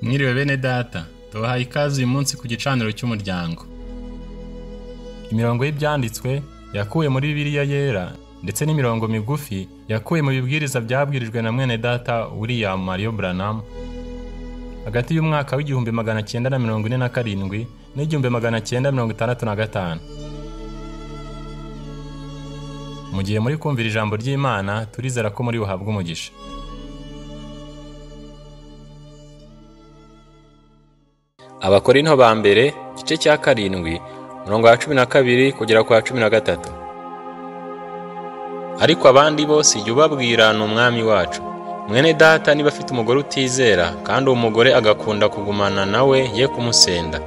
Mwiriwe bene data, tubahaye ikaze uyu munsi ku gicaniro cy'umuryango. Imirongo y'ibyanditswe yakuwe muri Bibiliya yera ndetse n'imirongo migufi yakuwe mu bibwiriza byabwirijwe na mwene data William Mario Branham hagati y'umwaka w'1947 n'1965. Mu gihe muri kumvira ijambo ry'Imana, turizera ko muri buhabwe umugisha. Abakorinto ba mbere igice cya 7 umurongo wa 12 kugera kwa 13. Ariko abandi bose jya ubabwira ni umwami wacu. Mwene data niba afite umugore utizera kandi uwo mugore agakunda kugumana nawe ye kumusenda,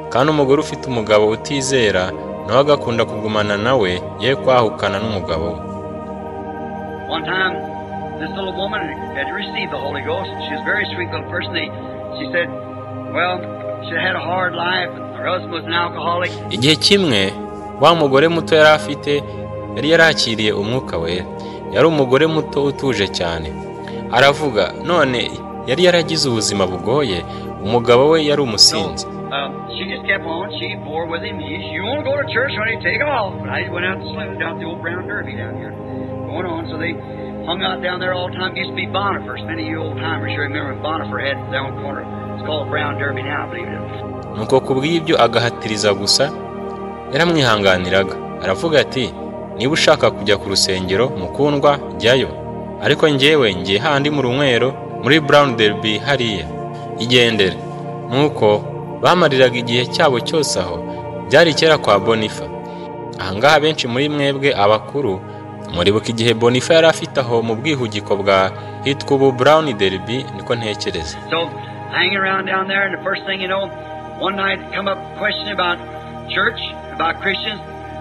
kandi umugore ufite umugabo utizera nawe agakunda kugumana nawe ye kwahukana n'umugabo we. One time this little woman had received the Holy Ghost. She was a very sweet little person. She said, well, she had a hard life and her husband was an alcoholic. Igihe kimwe wa mugore muto yari afite yari yarakiriye umwuka wera. Yari umugore muto utuje cyane. Aravuga none yari yaragize ubuzima bugoye, umugabo we yari umusinzi. She just kept on. She bore with him. You want to go to church, honey, take off. But I went out to saloon down the old Brown Derby down here. Going on, so they hung out down there all the time. It used to be Bonifers. Many of you old timers you remember Bonifer had their own corner. It's called Brown Derby now, I believe it is. Nuko kubw'ibyo agahatiriza gusa yaramwihanganiraga. Aravuga ati niba ushaka kujya ku rusengero mukundwa jyayo, ariko njyewe ngiye handi mu runywero muri Brown Derby hariya, igendere. Nuko bamariraga igihe cyabo cyose aho. Byari kera kwa Bonifa. Ahangaha benshi muri mwebwe abakuru muribuka igihe Bonifa yari afite aho mu bwihugiko bwa hitwa ubu Brown Derby, niko ntekereza. So hanging around down there, and the first thing you know, one night come up question about church, about Christians.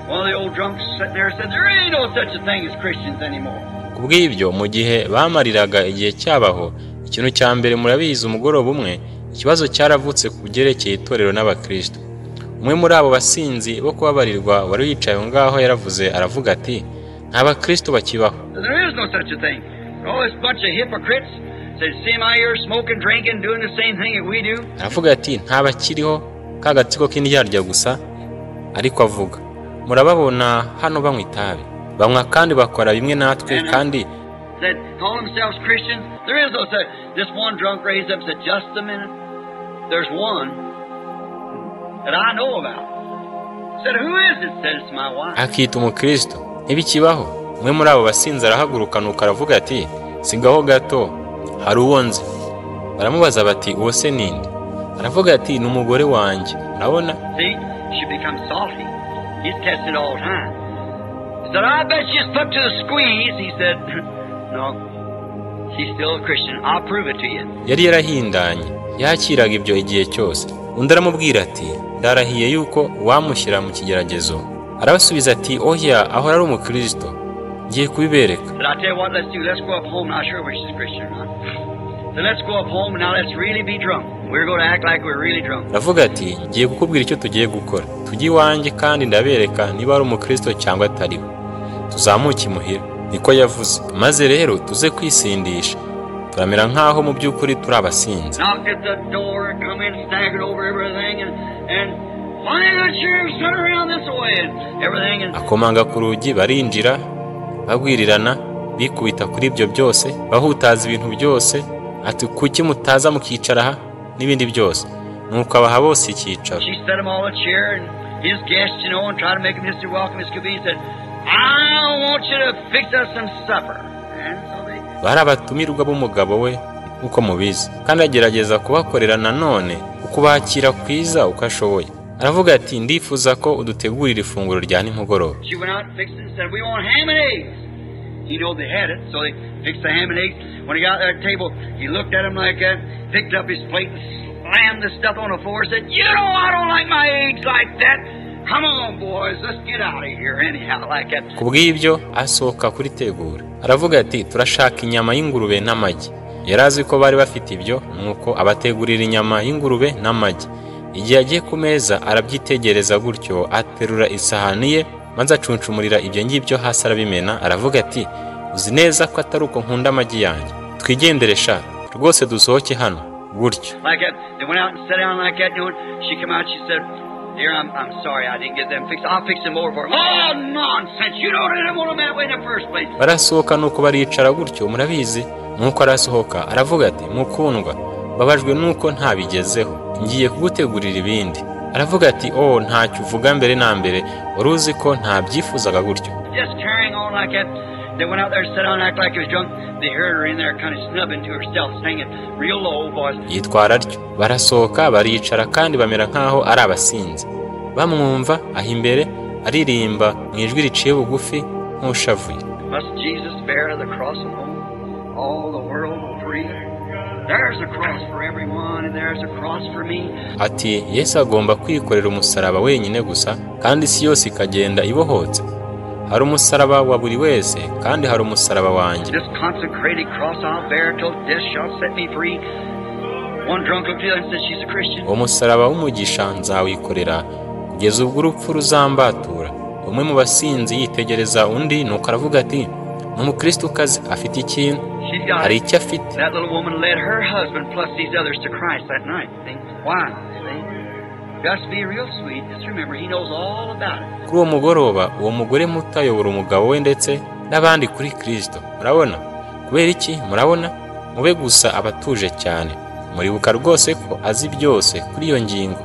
One of the old drunks sitting there said, there ain't no such a thing as Christians anymore. Kubw'ibyo mu gihe bamariraga igihe cyabaho, ikintu cya mbere murabizi, umugoroba umwe ikibazo cyaravutse ku byerekeye itorero n'abakristo. Umwe muri abo basinzi bo kubabarirwa wari yicaye aho ngaho yaravuze, aravuga ati nta bakristo bakibaho. There is no such a thing. All this bunch of hypocrites said, see my ear smoking, drinking, doing the same thing that we do. Aravuga ati nta bakiriho, ka gatsiko k'indyarya gusa. Ariko avuga murababona hano banywa itabi, banywa kandi bakora bimwe natwe, kandi said call themselves Christians. There is no such. This one drunk raised up and said, just a minute. There's one that I know about. Said, who is it? Said, it's my wife. Akita umukristo. Ntibikibaho. Umwe muri abo basinzi arahaguruka nuko aravuga ati sigaho gato, hari uwo nzi. Baramubaza bati uwo se ninde? Aravuga ati ni umugore wanjye. Urabona? See, she becomes salty. He's tested all the time. He said, I bet she's put to the squeeze. He said, no, she's still a Christian. I'll prove it to you. Yari yarahindanye, yakiraga ibyo igihe cyose. Undi aramubwira ati ndarahiye yuko wamushyira mu kigeragezo. Arabasubiza ati oya, ahora ari umukristo, ngiye kubibereka. Said, I tell you what, let's do. Let's go up home. Not sure whether she's Christian or not. So let's go up home and now let's really be drunk. We're going to act like we're really drunk. Aravuga ati ngiye kukubwira icyo tugiye gukora. Tujye iwanjye kandi ndabereka niba ari umukristo cyangwa atari we. Tuzamuke imuhira. Niko yavuze. Maze rero tuze kwisindisha. Turamera nkaho mu by'ukuri turi abasinzi. Knocked at the door and come in, staggered over everything and why don't you sit around this way and everything and akomanga ku rugi, barinjira, bagwirirana, bikubita kuri ibyo byose, bahutaza ibintu byose. Ati kuki mutaza mukicara aha n'ibindi byose. Nuko abaha bose icyicaro. She set them all a chair and his guests, you know, and tried to make him just as welcome as could be. He said, I want you to fix us some supper. And so they bari abatumirwa b'umugabo we nk'uko mubizi, kandi agerageza kubakorera nanone ukubakira kwiza uko ashoboye. Aravuga ati ndifuza ko udutegurira ifunguro rya nimugoroba. She went out and fixed it and said, we want ham and eggs. He knew they had it, so they fixed the ham and eggs. When he got there at the table, he looked at him like that, picked up his plate and slammed the stuff on the floor and said, you know, I don't like my eggs like that. Come on, boys, let's get out of here anyhow like that. Kubw'ibyo asohoka kuri tegura. Aravuga ati turashaka inyama y'ingurube n'amagi. Yari azi ko bari bafite ibyo, nuko abategurira inyama y'ingurube n'amagi. Igihe agiye ku meza arabyitegereza gutyo, aterura isahani ye maze acuncumurira ibyo ngibyo hasi arabimena. Aravuga ati uzi neza ko atari uko nkunda amagi yanjye, twigendere sha rwose dusohoke hano. Gutyo. Like that. They went out and sat down like that. You know, she came out, she said, "Dear, I'm sorry I didn't get them fixed. I'll fix them over for you." Oh, nonsense! You don't didn't want them that way in the first place. Barasohoka, nuko baricara gutyo, murabizi. Nuko arasohoka, aravuga ati: "Mukundwa, mbabajwe nuko ntabigezeho, ngiye kugutegurira ibindi." Aravuga ati: "Oh, ntacyo uvuga, mbere na mbere wari uzi ko ntabyifuzaga gutyo." Just carrying on like that. They went out there and sat down and act like he was drunk. They heard her in there kind of snubbing to herself, singing real low voice. Yitwara atyo, barasohoka, baricara kandi bamera nk'aho ari abasinzi, bamwumva aho imbere aririmba mu ijwi riciye bugufi nk'ushavuye. Must Jesus bear the cross alone? All the world go free. There's a cross for everyone, and there's a cross for me. Ati: "Yesu agomba kwikorera umusaraba wenyine gusa, kandi isi yose ikagenda ibohotse? Hari umusaraba wa buri wese, kandi hari umusaraba wanjye." This consecrated cross I'll bear till death shall set me free. One drunk looked at the other and said, "She's a Christian." "Uwo musaraba w'umugisha nzawikorera kugeza ubwo urupfu ruzambatura." Umwe mu basinzi yitegereza undi, nuko aravuga ati: "Ni umukristokazi, afite ikintu." She's got Hari it. icyo afite. That little woman led her husband plus these others to Christ that night. See? Why? See? Just be real sweet. Just remember, he knows all about it. Kuri uwo mugoroba, uwo mugore muto ayobora umugabo we ndetse n'abandi kuri Kristo. Murabona kubera iki? Murabona, mube gusa abatuje cyane, muribuka rwose ko azi byose kuri iyo ngingo.